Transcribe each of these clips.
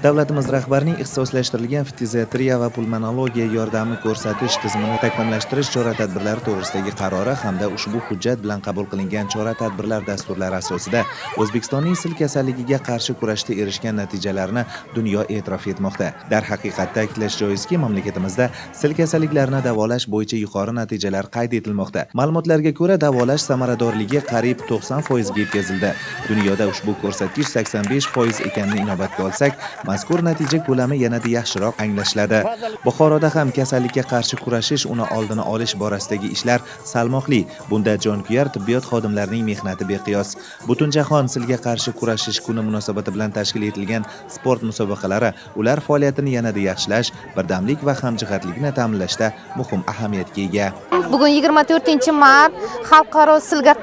Davlatimiz rahbarining ixtisoslashtirilgan ftiziatriya va pulmonologiya yordami ko'rsatish tizimini takomillashtirish chora-tadbirlari to'g'risidagi qarori hamda ushbu hujjat bilan qabul qilingan chora-tadbirlar dasturlari asosida O'zbekistonning sil kasalligiga qarshi kurashda erishgan natijalarini dunyo e'tirof etmoqda. Darhaqiqat, ta'kidlash joizki, mamlakatimizda sil kasalliklarini davolash bo'yicha yuqori natijalar qayd etilmoqda. Ma'lumotlarga ko'ra, davolash samaradorligi qariyb 90% ga yetkazildi. Dunyoda ushbu ko'rsatkich 85% ekanini inobatga olsak, mazkur natija ko'lami yanada yaxshiroq anglashiladi. Buxoroda ham kasallikka qarshi kurashish, uni oldini olish borasidagi ishlar salmoqli. Bunda jonkuyar tibbiyot xodimlarining mehnati beqiyos. Butunjahon silga qarshi kurashish kuni munosabati bilan tashkil etilgan sport musobaqalari ular faoliyatini yanada yaxshilash, birdamlik va hamjihatlikni ta'minlashda muhim ahamiyatga ega. Bugun 24-mart, xalqaro silga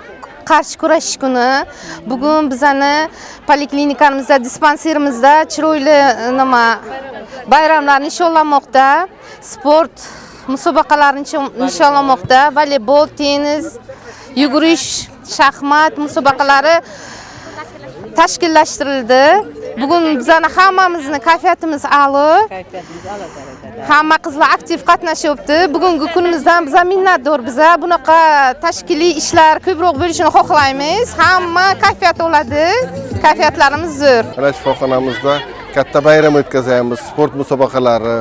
qarshi kurashish kuni. Bugun bizani poliklinikamizda, dispanserimizda chiroyli nima bayramlar nishonlanmoqda. Sport musobaqalari nishonlanmoqda. Voleybol, tennis, yugurish, shaxmat musobaqalari tashkillashtirildi. Bugun bizani hammamizni kayfiyatimiz a'lo. Hamma qizlar aktiv qatnashyapti. Bugungi kunimizdan biza minnatdor. Biza bunaqa tashkiliy ishlar ko'proq bo'lishini xohlaymiz. Hamma kayfiyat oladi. Kayfiyatlarimiz zo'r. Mana shifoxonamizda katta bayram o'tkazamiz, sport musobaqalari.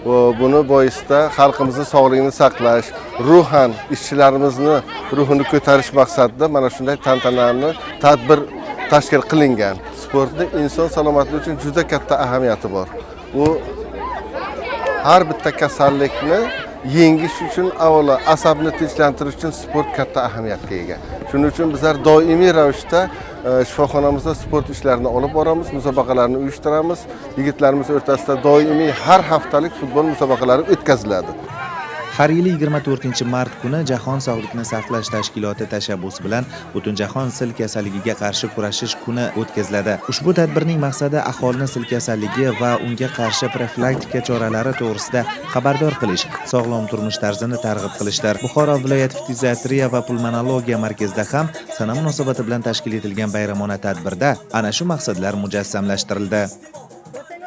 Va buni boisida xalqimizni sog'lig'ini saqlash, ruhan ishchilarimizni ruhini ko'tarish maqsadida mana shunday tantanali tadbir tashkil qilingan. Sportni inson salomatligi uchun juda katta ahamiyati bor. U har bitta kasallikni yengish uchun, avvalo asabni tinchlantirish uchun sport katta ahamiyatga ega. Shuning uchun bizlar doimiy ravishda shifoxonamizda sport ishlarini olib boramiz, musobaqalarni uyushtiramiz. Yigitlarimiz o'rtasida doimiy har haftalik futbol musobaqalari o'tkaziladi. Har yili 24-mart kuni Jahon sog'liqni saqlash tashkiloti tashabbusi bilan Butunjahon sil kasalligiga qarshi kurashish kuni o'tkaziladi. Ushbu tadbirning maqsadi aholini sil kasalligi va unga qarshi profilaktika choralari to'g'risida xabardor qilish, sog'lom turmush tarzini targ'ib qilishdir. Buxoro viloyat ftiziatriya va pulmonologiya markazida ham sana munosabati bilan tashkil etilgan bayramona tadbirda ana shu maqsadlar mujassamlashtirildi.